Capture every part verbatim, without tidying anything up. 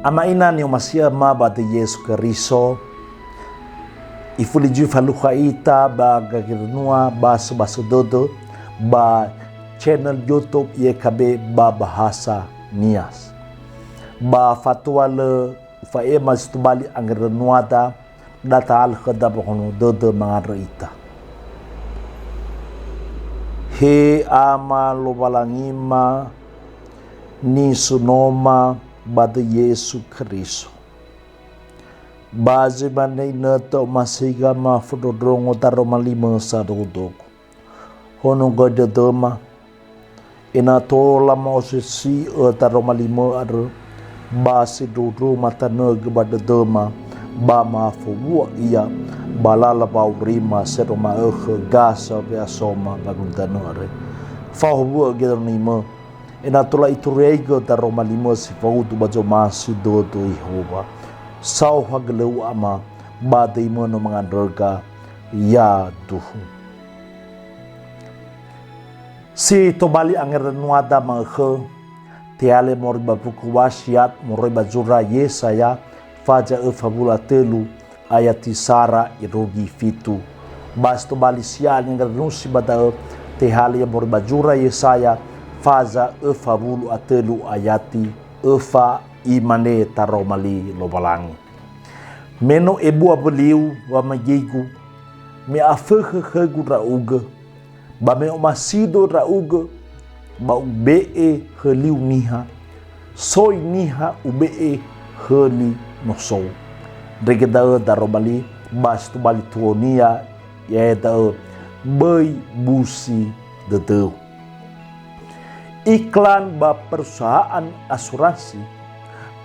Ama ina ni'omasi'ö ma ba döi Yesu Keriso, ifuli zui falukha ita ba gagerunua baso-baso dödö ba channel YouTube Y K B ba bahasa Nias. Ba fatua lö ufa'ema zi tobali angerenuada, da ta'alö khöda ba honö dödö mangandrö ita. He Ama Lowalangima, nisunoma ba döi Yesu Keriso. Ba zi mane inötö omasiga mafondrondrongo daroma limö sadogodogo. Honogöi dödöma, ena'ö tola ma'osisi'ö daroma limö andrö, ba sindruhundruhu matanögö ba dödöma, ba mafowua ia, ba lala wa'aurima sero ma'ökhö gasa we'asoma ba gulidanö andre. Fahowu'ö geronimö, ena'ö tola ituriaigö daroma limö si faudu ba zomasi dödö Yehowa. Saohagölöu Ama, ba döi-Mö no mangandröga, yaduhu. Si tobali angerenuada ma'ökhö, te'alö moroi ba mbuku Wasiat moroi ba zura Yesaya, faza öfa wulu a tölu, ayati sara irugi fitu. Ba si tobali si'ae angerenusi ba da'ö, te'alö ia moroi ba zura Yesaya, faza öfa wulu a tölu ayati öfa, imane taroma li Lowalangi. Me no ebua wöliu wamanggigu, me afökhö khögu ndra'ugö, ba me omasido ndra'ugö, ba ube'e höliu niha, soi niha ube'e höli nosou. Ndrege da'ö daroma li ba si tobali tuonia, ya'ia da'ö, böi busi dödöu. Iklan ba perusahaan asuransi,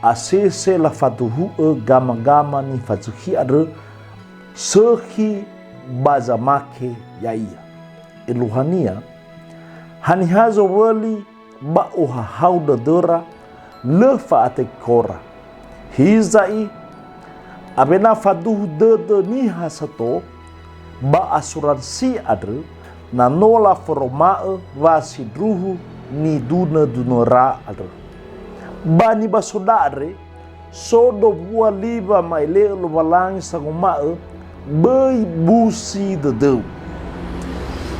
asese lafaduhu'ö gama-gama nifazökhi andrö, sökhi ba zamake ya'ia. Eluahania, haniha zowöli ba ohahau dödöra, lö fa'atekora. Hiza'i, awena faduhu dödö niha sato, ba asuransi andrö, na no laforoma'ö wa sindruhu nidunödunöra andrö. Ba nibasoda andre, so dowua li wama'ele'ö Lowalangi sanguma'ö, "Böi busi dödöu."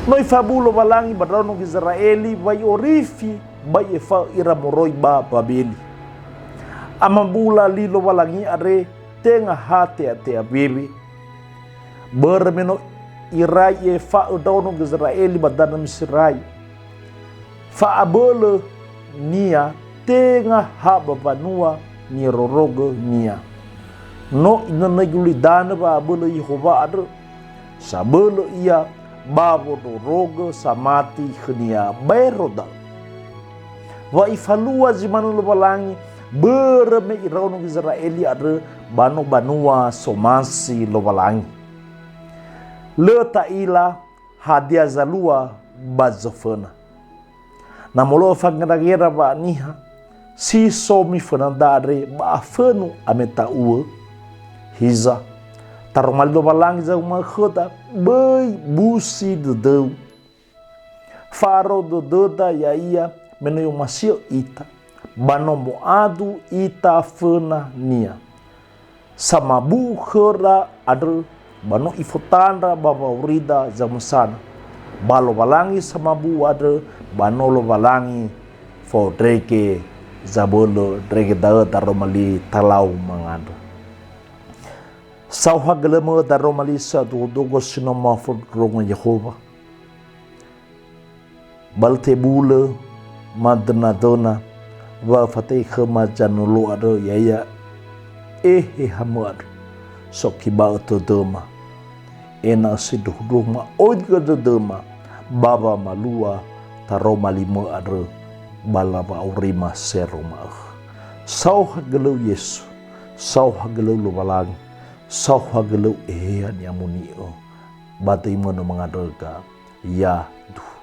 No ifabu'u Lowalangi ba ndraono Gizera'eli wa i'orifi ba i'efa'ö ira moroi ba Babeli. Amabula li Lowalangi andre tenga ha te'ate'a wewe. Börö me no irai i'efa'ö ndraono Gizera'eli ba danö Miserai. Fa'abölönia tenga ha ba mbanua nirorogönia. No inönöi gulidanö wa'abölö Yehowa andrö, sabölö ia ba wondrorogö samati khönia baero da'ö. Wa ifalua zi manö Lowalangi, börö me iraono Gizera'eli andrö ba no banua somasi Lowalangi. Lö ta'ila hadia zalua ba zoföna. Na molo'ö fangeragera wa'aniha, si so mifönanda andre ba afönu ameta'uö. Hiza, taroma li Lowalangi zama'ö khöda, "Böi busi dödöu." Fa'aro dödöda ya'ia me no i'omasi'ö ita, ba no mo'adu ita föna-Nia. Samabu'u khöra andrö, ba no ifotandra ba wa'aurida zamösana. Ba Lowalangi samabu'u andrö, ba no Lowalangi fondrege zabölö, ndrege da'ö daroma li talau mangandrö. Saohagölömö daroma li sadogodogo si no mafondrondrongo Yehowa. Ba lö tebulö madönadöna wa öfate'e khöma zanolo andrö, ya'ia Ehehamö andrö, sokiba'ö tödöma, ena'ö sindruhundruhu ma'oigö dödöma ba wamalua taroma limö andrö ba lawa'aurima sero ma'ökhö. Saohagölöu Yesu, saohagölöu Lowalangi, saohagölöu Eheha ni'amoni'ö, ba döi-Mö no mangandröga. Yaduhu.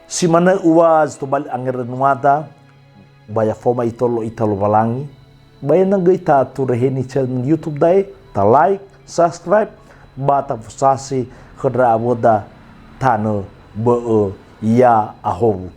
Si manö ua zi tobali angerenuada, ba ya faoma itolo ita Lowalangi, ba ena'ö göi tatureheni channel YouTube da'e, ta like, subscribe, ba tafosasi khö ndra awöda tanö bö'ö ya'ahowu.